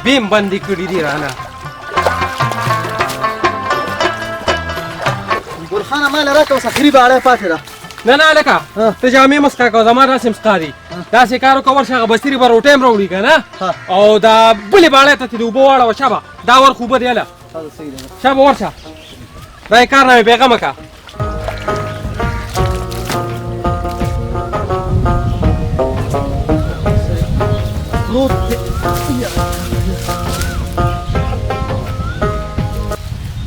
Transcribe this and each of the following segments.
اوبه هم بندې کړي دي رانه. ګل خانه ما له راکړه، اوس اخري باړی پاتې ده. نه نه هلکه، ته جامې مه څښه کوه، زما داسې هم څښا دي. داسې کار وکړه، ورشه هغه بصیرې به روټۍ هم راوړي که نه، او دا بلې باړی ته چې د اوبه واړوه. شابه دا ور خو اوبه دی، هله شابه ورشه، دا یې کار نه مې بېغمه که. پروت دی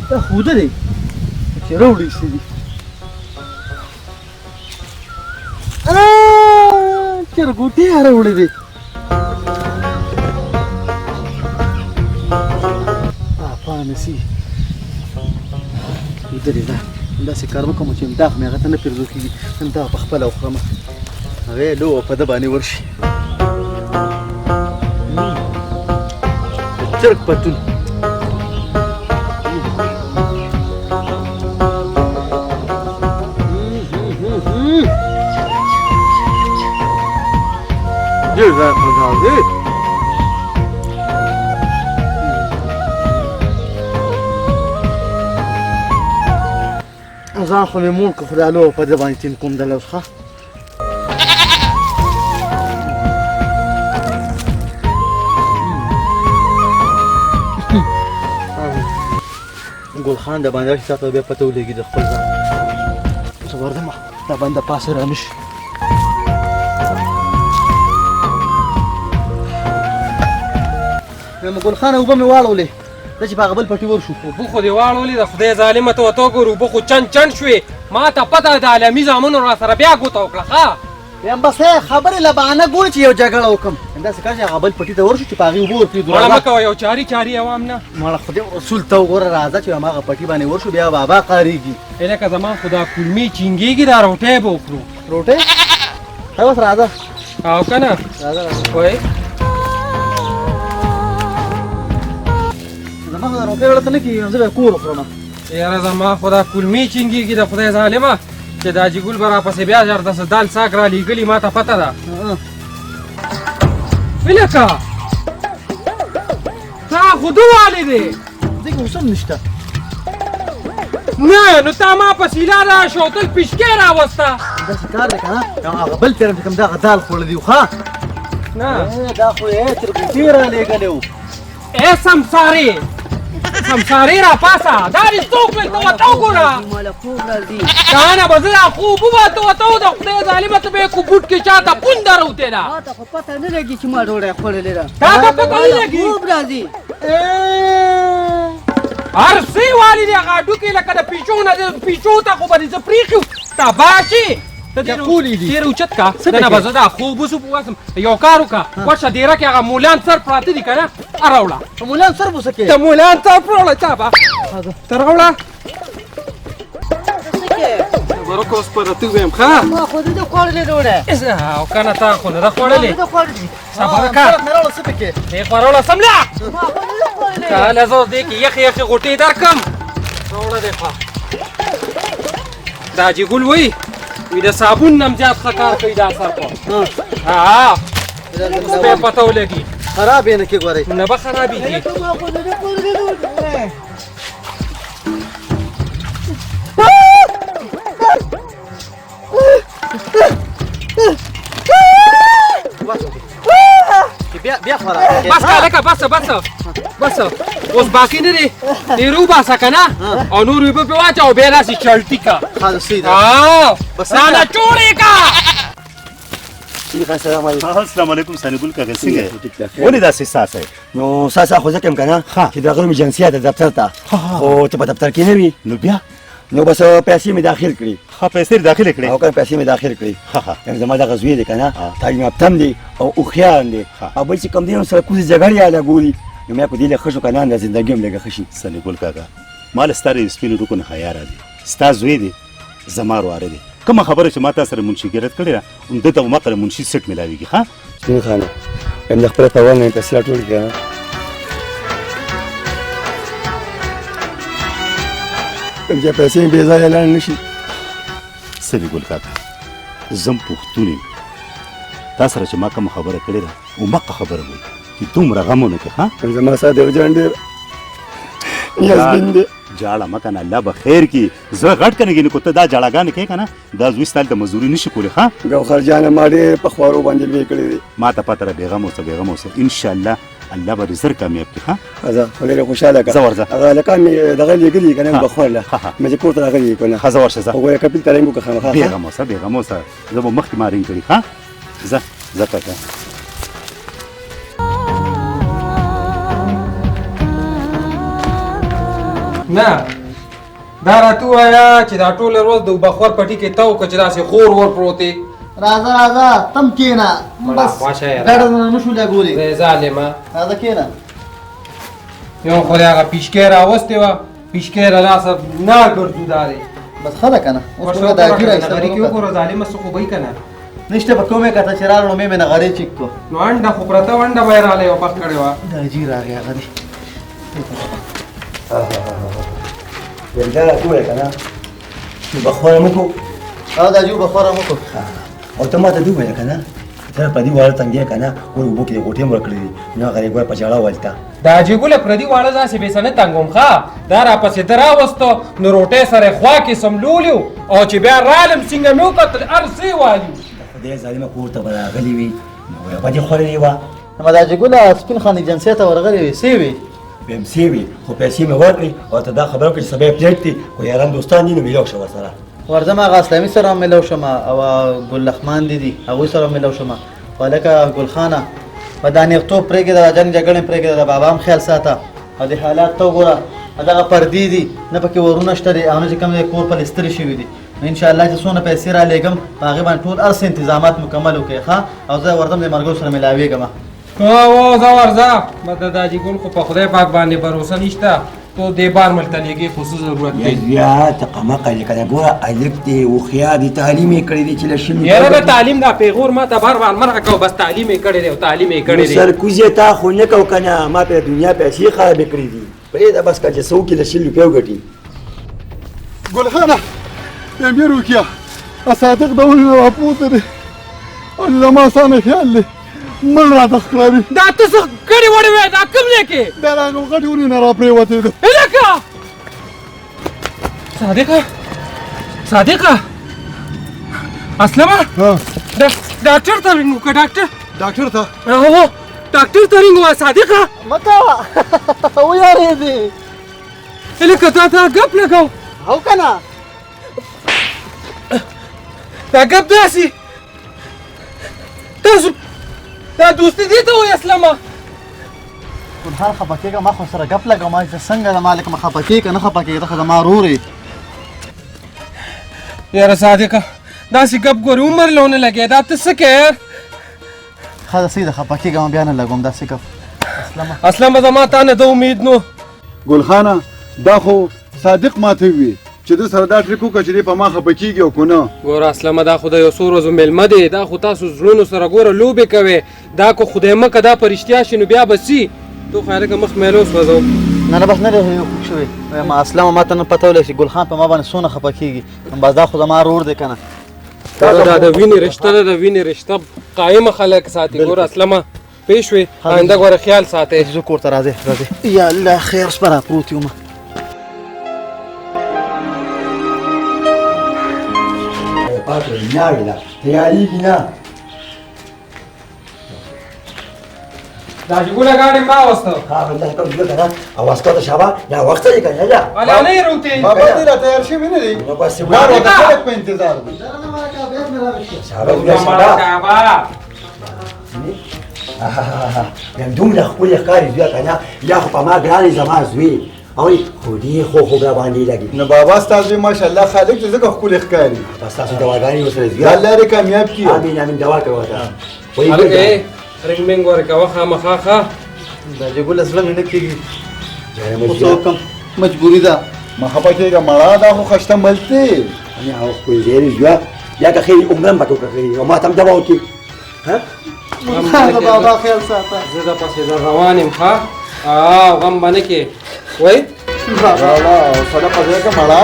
دا، خو دی چې راوړي څه دي. چرګوټي راوړي دي. پانسي ویده دی. دا داسې کار وکړم چې داغ مې هغه ته نه پیرزو کېږي، نن دا په خپله وخورم، هغه یې لو په ده باندې ورشي. د چرګ پتون ډېر ذایقه دار دی. ځان خو مې موړ که، خو دا لو په ده باندې ټینګ کوم دله اوس. ښه ګل خان د باندې راشي، تا ته بیا پته ولګي د خپل ځان. زه ورځم، دا بنده پاسه رانه شي. وایم ګل خانه، اوبه مې واړولې، دا چې په هغه بل پټي ورشو. اوبه خو دې واړولې، د خدای ظالمه، ته ورته وګوره، اوبه خو چن چن شوې. ما ته پته ده، عالمي زامنو را سره بیا ګوته وکړه. ښه وایم بس خبرې له بهانه ګوري چې یو جګړه وکړم. همداسې کار چې هغه بل پټي ته ورشو چې په هغې اوبه ورپرېږدو. مړه مه کوه، یو چاري چاري عوام نه. مړه خدای رسول ته وګوره، راځه چې هماغه پټي باندې ورشو، بیا بابا قارېږي. لکه زما خو دا کولمې چینګېږي، دا روټۍ به وخورو. روټۍ ښه، بس راځه. او که نه؟ راځه راځه. وایي زما خو دا روټۍ وړه ته نه کېږي، زه به کور وخورم. یاره زما خو دا کولمې چینګېږي، د خدای ظالمه، چې د حاجي ګل به راپسې بیا چېرته څه دال ساک را لېږلي، ما ته پته ده. لکه تا خو ده والې دی. دې کې اوس هم نشته. نه نو تا ما پسې لاله شوتل پیشکې راوسته. داسې کار دی که نه، هغه بل پېرم چې کوم دغه دال خوړلی و. ښه نه دا خو یې چرګوټي را لېږلی و. ای سمسارې، سمسارې، را پاسه، دا دې څوک ویل؟ ته ورته وګوره. ماله خوب راځي. تا نه به زه دا خوب وباسم. ورته د خدای ظالمه، ته به یې کو بوټ کې چاته پونده راوتې ده. ما ته خو پته نه لګي چې ما ډوډۍ خوړلې ده. تا ته پته نه لګي؟ خوب راځي. هر څه والي دی، هغه هډوکي لکه د پیچو نه دی، پیچو ته خو به دې زه پرېښي تباه شي. ته ټولې دي. ډېر اوچت کا نه به زه دا خوب اوس وباسم. یو کار وکړه، ورشه دېره کې هغه مولان سر پراته دي که نه، راوړه. مولان سر به څه کوې؟ د مولان سر راوړه. چا به ته راوړه؟ ورکه اوس په راته ووایم. ښه ما خو نه ده خوړلې ډوډۍ. او که نه تا خو نه ده خوړلې. ما نه ده خوړلې. صبر وکړه. مې راوړه، څه پکې؟ دې خو راوړه سمله. ما خو نه ده خوړلې. هله زه اوس دې کې یخې یخې غوټې درکړم. راوړه دې خوا. دا حاجي ګل وایي، وی د صابون نه هم زیات ښه کار کوي دا سر په. ها اوس به پته ولګي. خراب یې نه کړې ګورئ. نه به خرابېږي. ما خو نه ده خوړلې ډوډۍ. بیا بیا خوراک. بس کا لکه، بس بس بس، اوس باقي نه دی. ډېر وباسه که نه، او نور اوبه پرې واچوه او بیا داسې چلټي کا. ښه صحیح ده. بس رانه جوړې کا. السلام علیکم. السلام علیکم سانی ګل کاکا، څنګه یې؟ ولې داسې ساسه یې؟ نو ساسه خو ځکه یم که نه چې درغلم ایجنسي ده دفتر ته، خو ته په دفتر کې نه وي. نو بیا؟ نو بس پیسې مې داخل کړې. ښه، پیسې دې داخلې کړې؟ او که پیسې مې داخل کړې. ښه. یعنې زما دغه زوی دی که نه، تعلیم یافته هم دی او هوښیار هم دی، او بل چې کوم دی نو سره کوزې جګړې یې لګولي، نو مې په دې لږ ښه شو که نه، زندګي هم لږه ښه شي. سني ګل کاکا، ما له ستا د سپینو ټکو نه حیا راځي. ستا زوی دی، زما ورواره دی. کومه خبره چې ما تا سره منشيګرت کړې ده، همدلته هماغه د منشي سیټ میلاویږي. ښه سپین خانه، یم د خپله توان نه پیسې راټولې کړه. کوم چې پیسې مې بې ځایه لاړې نه شي. سني ګل کاکا، زه هم پښتون یم. تا سره چې ما کومه خبره کړې ده، هماغه خبره وایي. دومره غمونه کې. ها زما صادق جان ډېر نیازبین دی. جاړه مه کنه، الله به خیر کړي. زړه غټ که نه ګینې، که ته دا جاړاګانې کوې که نه، دا زوی ستا هلته مزدوري نه شي کولی. ښه ګوهر جانه، ما ډېر په خوارو باندې لوی کړی دی. ما ته پته ده، بېغمه اوسه، بېغمه اوسه. انشاءالله الله به دې زر کامیاب کړي. ښه ځه، خدای دې خوشحاله کړه. ځه ورځه. هغه هلکان مې دغه لېږلي که نه، بخور له مې چې کور ته راغلي که نه. ښه ځه ورشه، ځه. وګوره کپیل ته رنګ وکړه خامخا. بېغمه اوسه، بېغمه اوسه، زه به مخکې ما رنګ کړي. ښه ځه، ځه کاکا. نه دا راته ووایه چې دا ټوله ورځ د اوبخور پټي کې تاو که چې داسې خور ور پروت یې. راځه راځه، تم کښېنه، بس ګډه نه شو لګولې. زه ظالمه، راځه کښېنه. یو خو دې هغه پیشکۍ راوستې وه، پیشکۍ له لاسه نه ګرځو دا دی. بس ښه ده که نه، اوس ورته دا ږیره ایسته نغري کې وګوره ظالمه، څه خو به یې که نه نشته. په کومې کته چې راغلو مې نغرې چک کړو. نو انډه خو پرته وه، انډه به یې راله یو پخ کړې وه. دا جي راغی هغه دی. دا راته ووایه که نه، نو بخوره مو کو. او دا جو بخوره مو کو. او ته ما ته دې وویله که نه، ته پردي واړه تنګی که نه، ګوره اوبو کې دې غوټې هم ورکړې دي، نو هغه دې ګوره په ژړا ولته. دا چې ګوله پردي واړه داسې بې څه نه تنګوم. ښه دا راپسې ده راوستو، نو روټۍ سره یې خوا کې سملولي او چې بیا رالم څنګه مې وکتل هر څه یې والي. د خدای ظالمه کور ته به راغلي وي، نو به دې خوړلې وه. نو دا چې ګوله سپین خان ایجنسۍ ته ورغلې وې، څه وې؟ ویم څه وي، خو پیسې مې ورکړې او ته دا خبره وکړې چې سبا یې پلیټ دی، خو یاران دوستان دي نو میلاو شه ورسره. ورځم هغه اسلامي سره هم میلاو شم او ګل لخمان دي دي هغوی سره هم میلاو شم. خو هلکه ګل خانه، په دا نیغتوب پرېږده، دا جنګ جګړې پرېږده، د بابا هم خیال ساته او د حالات ته وګوره. دغه پردې دي، نه پکې ورونه شته دي او نه چې کوم ځای کور په سترې شوي دي. نو انشاءالله چې څونه پیسې را لېږم په هغې باندې ټول هر څه انتظامات مکمل وکړئ. ښه، او زه ورځم د مرګو سره میلاوېږم. او ځه ورځه، بس د حاجي ګل خو په خدای پاک باندې باروسه نشته، ته دې بار ملته لېږې خو څه ضرورت دی؟ یا ته قمقه یې که نه، ګوره هلک دی، هوښیار دی، تعلیم یې کړی دی چې له شلو یاره د تعلیم دا پیغور ما ته بار بار مه راکوه، بس تعلیم یې کړی دی او تعلیم یې کړی دی. سرکوز یې تا خو نه کو که نه، ما پرې دنیا پیسې خرابې کړې دي. پرېږده بس که چې څه وکړي له 20 روپۍ وګټي. ګل خانه، امیر وکیه، صادق د ونې نه راپورته دی او له ما سانه خیال دی، مړ راته ښکاري. دا ته څه کړې وړې وې؟ دا کوم ځای کې؟ دا له هغه غټې ونې نه راپرېوتې ده. هلکه صادقه، صادقه، اسلمه، ډاکټر ته رنګ وکړه. ډاکټر، ډاکټر ته؟ هو ډاکټر ته رنګ ووایه. صادقه مه کوه، ویارېدې. هلکه تا ته ګپ لګو. هو که نه؟ دا ګپ داسې تاسو دا دوستي دې ته وایي اسلمه؟ ګلخان خفه کېږه، ما خو سره ګپ لګوم، ما چې څنګه ده ما لکه خفه کېږه که نه خفه کېږه، ته خو زما ورور یې. یاره صادقه داسې ګپ ګورې عمر له ونه لګې، دا ته څه کوې؟ ښه ده صحیح ده، خفه کېږه ما بیا نه لګوم داسې ګپ. اسلمه، اسلمه زما تا نه ده امید. نو ګلخانه دا خو صادق ماته ووي چې ده سره دا ټریک وکړه چې دی په ما خفه کېږي او که نه. ګوره اسلمه دا خو د یو څو ورځو مېلمه دی، دا خو تاسو زړونو سره ګوره لوبې کوې، دا که خدای مه که دا په رښتیا شي نو بیا به څي. ته خو هلکه مخ مې له وسوځوم. نه نه بس نه دی خوږ شوی. وایم اسلمه ما ته نن پته ولګېده چې ګلخان په ما باندې څونه خفه کېږي، بس دا خو زما ورور دی که نه. دا د وینې رشته ده، د وینې رشته قایمه خلک ساتي. ګوره اسلمه پوه شوې، آینده ګوره خیال ساتې. زه کور ته راځې راځې. یا الله خیر، شپه را پروت یم. پاک ناوې ده، تیارېږي نه. دا چې ګوله ګاډی ما راوسته. ها بنده کوم ځای که نه، او واسکو ته شابه دا وخت دی که نه؟ یا ولا نه یې روتې. بابا دې را تیار شوي نه دي، نو بس بار ورته خلک په انتظار دي. شابه بیا شابه. شابه. دومره ښکلې ښکاري زویه که نه، یا خو په ما ګران یې زما زوی، او خو ډېر ښه خوب را باندې لګي. نو بابا ستا زوی ماشاءالله خالق دی، ځکه ښکلې ښکاري. بس تاسو دواګانې ورسره زویه. الله دې کامیاب کړي. امین امین، دوا کوه ورته. هلکه رنګ منګ ورکوه خامخا. ښه دا چې ګله زړه مې نه کېږي، خو څه وکړم مجبوري ده. مه خفه کېږه مړه، دا خو خشته ملت دی. او ښکلې دی زویه، بیا که ښه عمره هم پکې وکړه او ما ته هم دوا وکړي. ها د بابا خیال ساته. زه د پسې در روان یم. ښه غم به نه کې وایي. راړه صدقه ځای که مړه.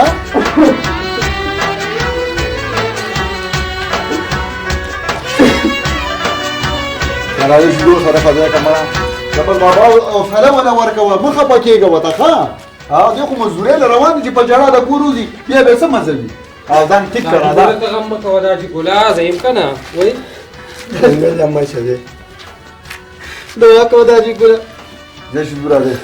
راځه چې ګورو صدقه ځای که مړه. د بل بابا حوصله ونه ورکوه، مه خفه کېږه ورته. ښه دی خو مزدورۍ له روان دي چې په ژړا د کور وځي بیا به یې څه مزه وي. او ځان ټیک کړه راځه. ته غم مه کوه دا چې ګلا زه یم که نه وایي دعا کوه دا چې ګله. ځه شو راځه.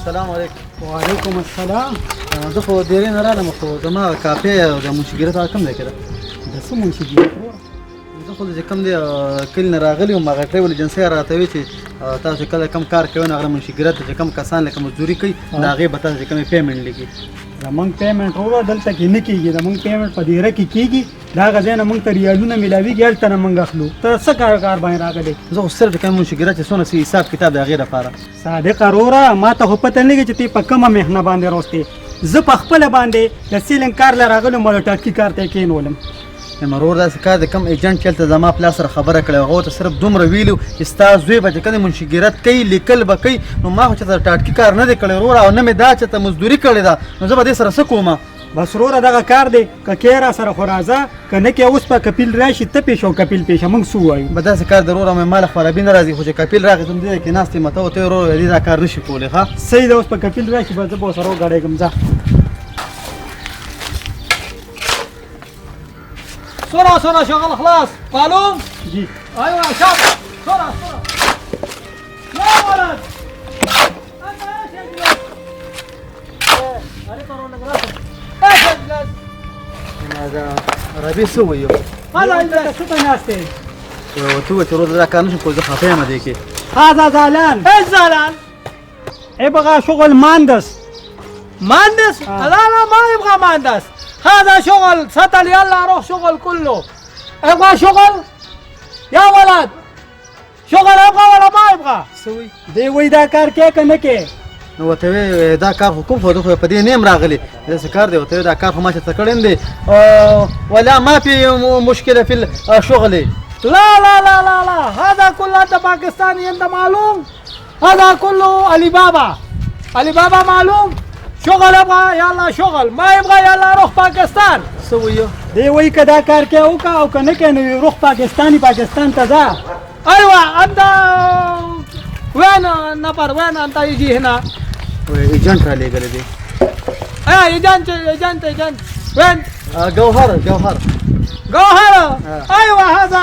السلام علیکم. وعلیکم السلام. زه خو ډېرې نه رالم، خو زما کاپې او د منشیګیرت هغه کوم ځای کې ده؟ د څه منشیګیرت؟ زه خو چې کوم دی کلي نه راغلی وم، هغه ټریول ایجنسۍ راته ویل چې تاسو کله کوم کار کوئ نو هغه منشیګیرت چې کوم کسان لکه مزدوري کوي د هغې به تاسو چې کومې payment لګي. زمونږ payment وروره دلته کې نه کېږي، زمونږ payment په دیره کې کېږي. د هغه ځای نه مونږ ته ریالونه میلاویږي، هلته نه مونږ اخلو. ته څه کار باندې راغلی؟ زه خو صرف کوم منشیګیرت چې څونه څه حساب کتاب د هغې دپاره. صادقه وروره ما ته خو پته نه لګي چې ته په کومه مهنه باندې راوستې. زه په خپله باندې د ceiling کار له راغلم او د ټاټکي کار ته یې کښېنولم. ورور داسې کار دی کوم agent چې هلته زما پلار سره خبره کړې، هغه ورته صرف دومره ویلي چې ستا زوی به چې کله منشیګیرت کوي لیکل به کوي، نو ما خو چېرته ټاټکي کار نه دی کړی وروره، او نه مې دا چېرته مزدوري کړې ده، نو زه به دې سره څه کوم؟ بس وروره دغه کار دی، که کې را سره خو راځه، که نه کې اوس به کپیل راشي ته پېښه او کپیل پېښه، موږ څه ووایو؟ به داسې کار دی وروره مې ما له خرابي نه راځي، خو چې کپیل راغی زه هم دې ځای کې ناست یم، ته ورته وروره دې دا کار نه شي کولی. ښه صحیح ده، اوس به کپیل راشي بس زه به ورسره وګړېږم. ځه سرعة سرعة شغل خلاص معلوم؟ جي ايوه شاطر سرعة سرعة يا ولد انت ايش اجلس؟ ايش اجلس؟ هذا ربي سوي هذا اجلس شو ناستي؟ ورته وویل چې وروره دا کار نشم کولی، زه خفه یم دې کې. هذا زعلان. ايش زعلان؟ يبغى شغل مهندس. مهندس؟ لا لا ما يبغى مهندس، هذا شغل سطل، يلا روح شغل كله. ابغى شغل يا ولد، شغل ابغى ولا ما ابغى؟ سوي دی وای دا کار کې که نه کې؟ نو ورته ویې دا کار خو کوم، خو زه خو په دې نه یم راغلی، داسې کار دی. ورته ویې دا کار خو ما چېرته کړی نه دی، ولا ما في مشكلة في الشغل. لا لا لا لا لا، هذا كله انت باكستاني انت معلوم، هذا كله علي بابا، علي بابا معلوم. شغل ابغى يلا شغل، ما يبغى يلا روح باكستان. سوي دی وای که دا کار کې وکړه او که نه کې نو روح پاکستاني پاکستان ته ځه. ايوه انت وين نفر، وين انت يجي هنا؟ agent را لېږلی دی. ايه agent agent agent وين؟ جوهر جوهر جوهر. ايوه هذا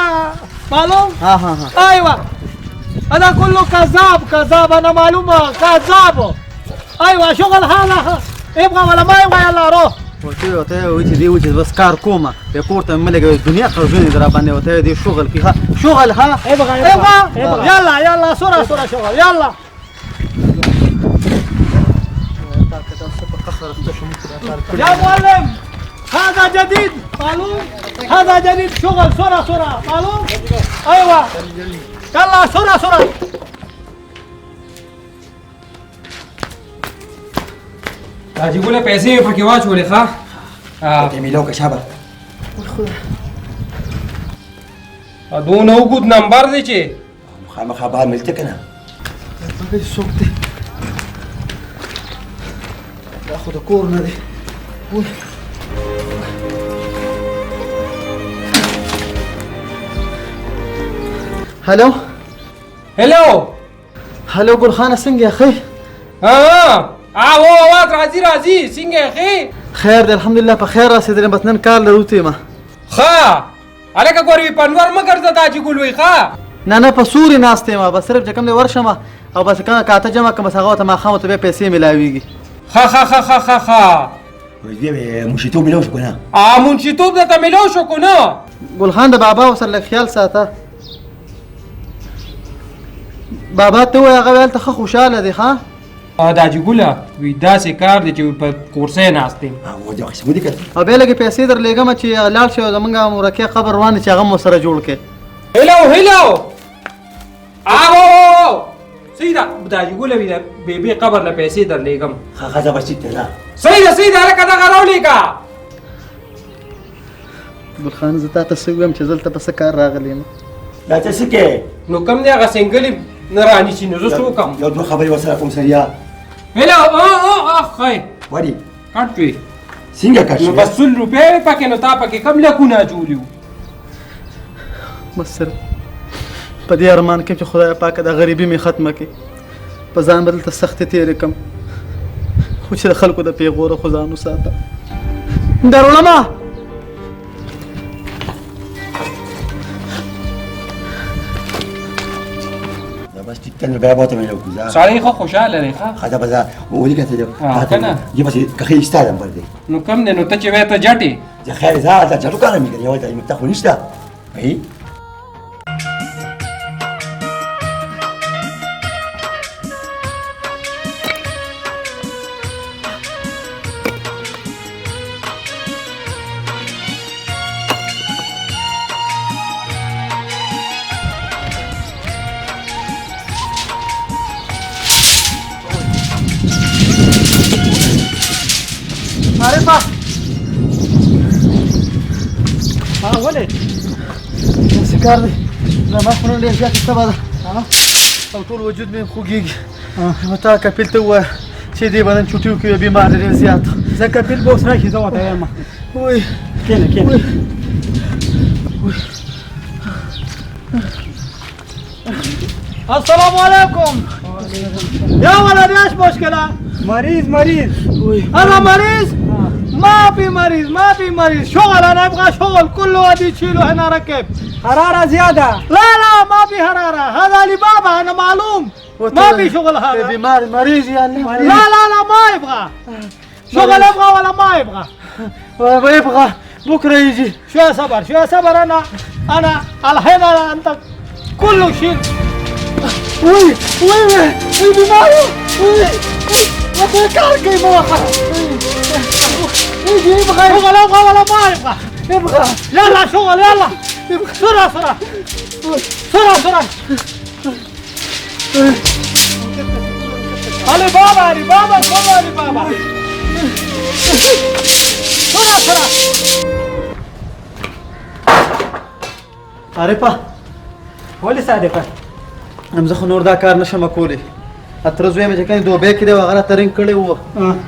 معلوم؟ ها ها ها ايوه هذا كله كذاب كذاب، انا معلومه كذاب. ايوه شغل هذا يبغى ولا ما يبغى يلا روح. ورته ورته وایي چې دی وایي چې بس کار کومه، بیا کور ته مې مه لګوې، دنیا قرضونه دي راباندې. ورته وایي دی شغل کوي. ها شغل ها يبغى يبغى يلا يلا سرعه سرعه شغل يلا. يا معلم هذا جديد معلوم، هذا جديد شغل سرعه سرعه معلوم. ايوه يلا سرعه سرعه. حاجي ګله پیسې یې پکې واچولې. ښه ته میلاو که شابه دونه اوږد نمبر دی چې خامخا بار ملته که نه؟ څوک دی؟ دا خو د کور نه دی. هلو هلو هلو ګل خانه، څنګه یې؟ ښه ها هو اواز راځي راځي. څنګه یې؟ ښې خیر دی الحمدلله، په خیر رسېدلی. بس نن کار لرو ته ما. ښه هلکه ګورې په انور مه ګرځه دا چې ګل وایي. ښه نه نه په سوري ناست یم، بس صرف چې کوم دی ورشم او بس کومه کاته جمع کړم، بس هغه ورته ماښام ورته بیا پیسې میلاویږي. ښه ښه ښه ښه ښه ښه منشیتوب میلاو شو که نه؟ منشیتوب درته میلاو شو که نه؟ ګل خان د بابا ورسره لږ خیال ساته. بابا ته ووایه هغه هلته ښه خوشحاله دی. ښه دا چې ګله وي داسې کار دی چې په کورسۍ ناست یم. او بیا لږې پیسې در لېږم چې لاړ شي او زمونږ مورکۍ قبر روان دی چې هغه مو سره جوړ کړي. هلو هلو آو صحیح ده. دا چې ګله وي د بیبي قبر له پیسې در لېږم. ښه ځه بس ټیک دی. صحیح ده صحیح ده، هلکه دغه راولېږه. ګل خان زه تا ته څه ووایم چې زه دلته په څه کار راغلی یم؟ دا ته څه کوې؟ نو کوم دی هغه سنګلې نه رانیسي نو زه څه وکړم؟ یو دوه خبرې ورسره کوم سړیه. هلو ښی ولې کټ وي؟ څنګه کټ نو بس 100 روپۍ وې پکې، نو تا پکې کم لکونه اچولي وو. بس سر په دې ارمان کې چې خدای پاکه دا غریبي مې ختمه کړي، په ځان به دلته سختې تېرې کړم، خو چې د خلکو د پیغوره خو ځان وساته. دروړمه بس ټیک ته بیا به ته مې وکړو. سړی ښه خوشحاله دی. ښه ښه ده بس ولیکه ته که نه یې بس که ښه ستا نمبر دی. نو کم دی نو ته چې وایې ته جټې. زه خیر ځه دا جټو کار مې کړی، یوازې مفته خو نشته. عارفه ها ولې داسې کار دی زما خو نن ډېر زیاته تبه ده او ټول وجود مې خوږېږي. نو تا کپیل ته ووایه چې دې به نن چوټي وکړي، بیمار دی ډېر زیات. زه کپیل به اوس راشي، زه ورته وایم. وای کښېنه کښېنه. السلام علیکم يا ولد، ايش مشكلة؟ مريض مريض. انا مريض؟ ما في مريض ما في مريض، شغل انا ابغى شغل، كله وادي تشيله هنا ركب. حرارة زيادة؟ لا لا ما في حرارة، هذا لبابا انا معلوم ما في شغل. هذا بیمار مريض يعني؟ لا لا لا ما يبغى شغل، يبغى ولا ما يبغى؟ يبغى بكره يجي. شو يا صبر شو يا صبر، انا الحين انا انت كله شيل. وي وي وي بیمار وي وي کار کوي مو يجي يبغى شغل يبغى ولا ما يبغى؟ يبغى. يلا شغل يلا بسرعة بسرعة بسرعة بسرعة. علي بابا علي بابا بابا علي بابا بسرعة بسرعة. عارفه ولې صادقه؟ زه خو نور دا کار نشم کولی. تره زوی مې چې کوم دوبۍ کې دی هغه راته رنګ کړی و،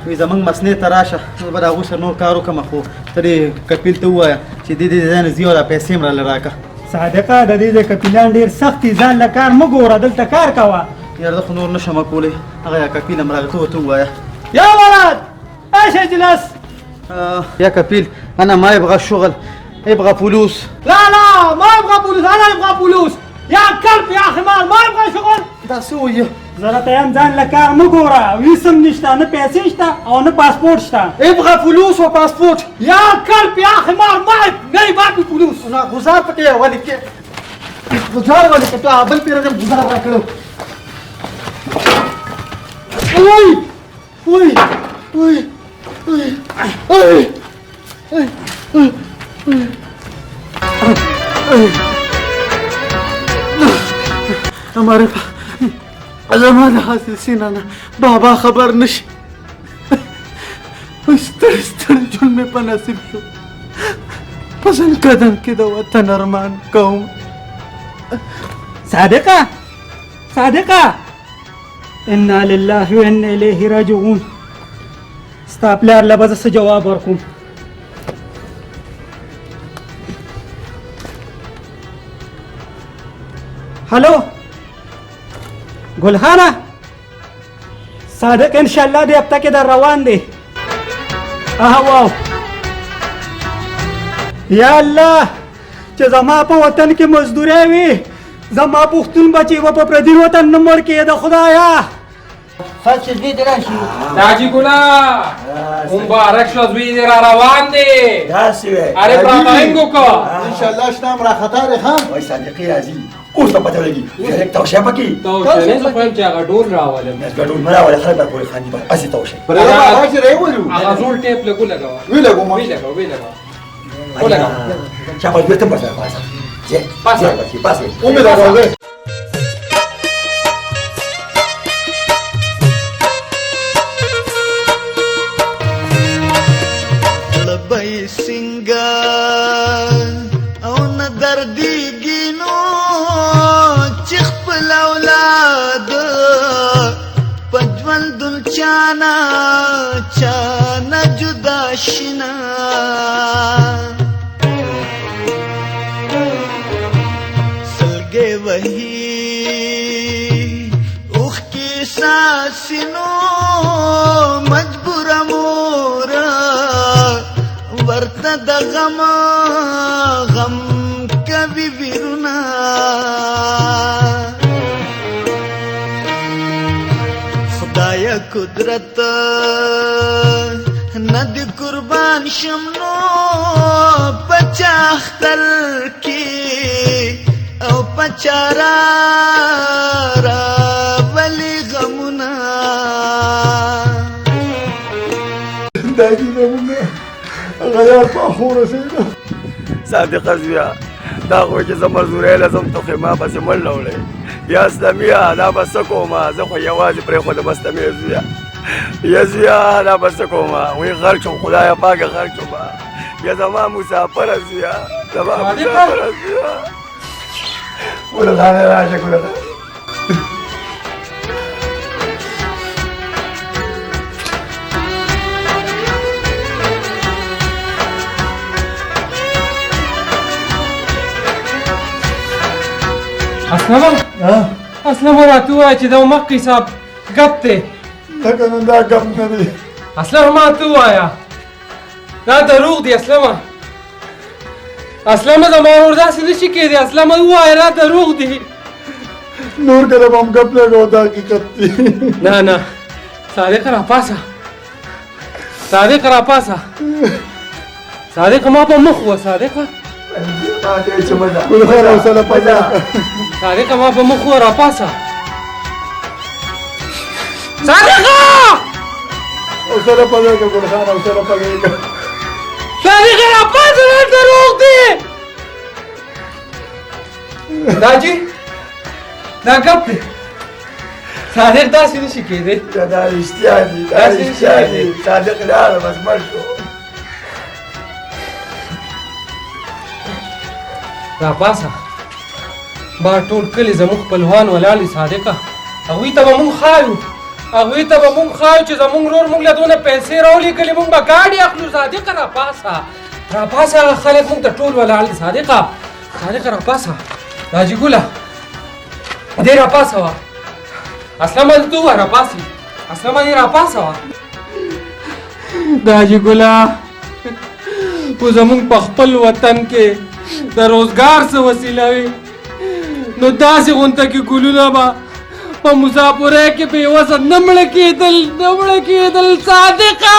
وایي زموږ مسنې ته راشه، زه به د هغوی سره نور کار وکړم. خو ته دې کپیل ته ووایه چې دې دې ځای نه ځي او دا پیسې هم راله راکړه. صادقه د دې ځای کپیلان ډېر سخت دي، ځان له کار مه ګوره، دلته کار کوه. یاره زه خو نور نشم کولی. هغه یا کپیل هم راغی، ته ورته ووایه. يا ولد ايش اجلس؟ يا كفيل انا ما يبغى الشغل، يبغى فلوس. لا لا ما يبغى فلوس، انا يبغى فلوس يا كلب يا حمار، ما يبغى شغل. دا څه وایي؟ زه راته یم ځان له کار مه ګوره، ویس هم نشته، نه پیسې شته او نه پاسپورټ شته. يبغى فلوس وباسبورت يا كلب يا حمار، ما نه باقي فلوس. نه غزار پکې ولې کې غزار ولې کې ته بل پیره دم غزار راکړو. وای وای وای وای وای زما د حاصل سینه نه بابا خبر نشي. ستړی ستړی ژوند مې په نصیب شو، په ځنکدن کې د وطن ارمان کوم. صادقه صادقه، انا لله وانا الیه راجعون. ستا پلار له به زه څه جواب ورکوم؟ هلو ګلخانه، صادق انشاءالله دې هفته کې در روان دی. واو یا الله چې زما په وطن کې مزدوري وي، زما پښتون بچي به په پردي وطن نه مړ کېده. خدایا ښه چې زوی دې راشي. حاجي ګله مبارک شه، زوی دې را روان دی. داسې وی ارې پراتنګ وکړه. انشاءالله شته هم راخطا دی. ښه وایي صادقې راځي. اوس به پته ولګي چې توشه پکې توشه نه زه خو یم چې هغه ډول راولم ډول نه راولې خلک به پورې خاندي بس هسې توشه هغه زوړ ټیپ لږ ولګوه ولګوم ولګوه ولګوه ولګوه شاباش بیا ته پاسه پاسه پاسه پاسه ومې لګوه. څنګه او نه دردېږي نو چې خپل اولاد په ژوندون چانه چانه جدا شینه. سلګۍ وهي اوښکې څاڅي نو مجبوره مور ورته د غم غم کوي ویرونه. خدای قدرت نه دې قربان شم نو په چا اختر کې او په چا راولي غمونه. دا دي زموږ غیار په اخو رسېده. صادقه زویه دا خو چې زه مزدورۍ له ځم ته خو یې ما پسې مړ راوړی. یا اسلمیه دا به څه کومه، زه خو یوازې پرېښودم اسلمیه زویه. یا زویه دا به څه کومه، وایي غرق شوم خدایه پاکه غرق شوم. یا زما مسافره زویه، زما مسافره زویه. ګلخانه راشه ګلخانه. اسلمه اسلمه راته ووایه چې دا مخکې صاحب ګپ دی. نه که نه دا ګپ نه دی. اسلمه ما ته ووایه دا دروغ دی. اسلمه اسلمه زما ورور داسې نه شي کېدی. اسلمه ووایه دا دروغ دی. نور کله به هم ګپ لګوه، دا حقیقت دی. نه نه صادقه راپاڅه، صادقه راپاڅه، صادقه ما په مخ وه. صادقه ګلخانه حوصله پیدا صادقه ما په مخ وه، راپاڅه صادقه. حوصله پیدا کړه ګلخانه، حوصله پیدا کړه. صادقه راپاڅه، دا دروغ دی. دا جي دا ګپ دی. صادق داسې نه شي کېدی. دا رښتیا دي، دا رښتیا دي. صادق لاړه بس مړ شو. راپاڅه، بار ټول کلي زموږ خپلوان ولاړ دي. صادقه هغوی ته به موږ ښایو، هغوی ته به موږ ښایو چې زموږ ورور موږ له دونه پیسې راولېږلې، موږ به ګاډي اخلو. صادقه راپاڅه، راپاڅه، هغه خلک موږ ته ټول ولاړ دي. صادقه صادقه راپاڅه. حاجي ګله دې راپاڅه وه. اسلمه ته ووایه راپاڅي. اسلمه دې راپاڅه وه. د حاجي ګله خو زموږ په خپل وطن کې د روزګار څه وسیله وي نو داسې غونته کې ګلونه به په مسافرۍ کې بې وسه نه مړه کېدل، نه مړه کېدل. صادقه.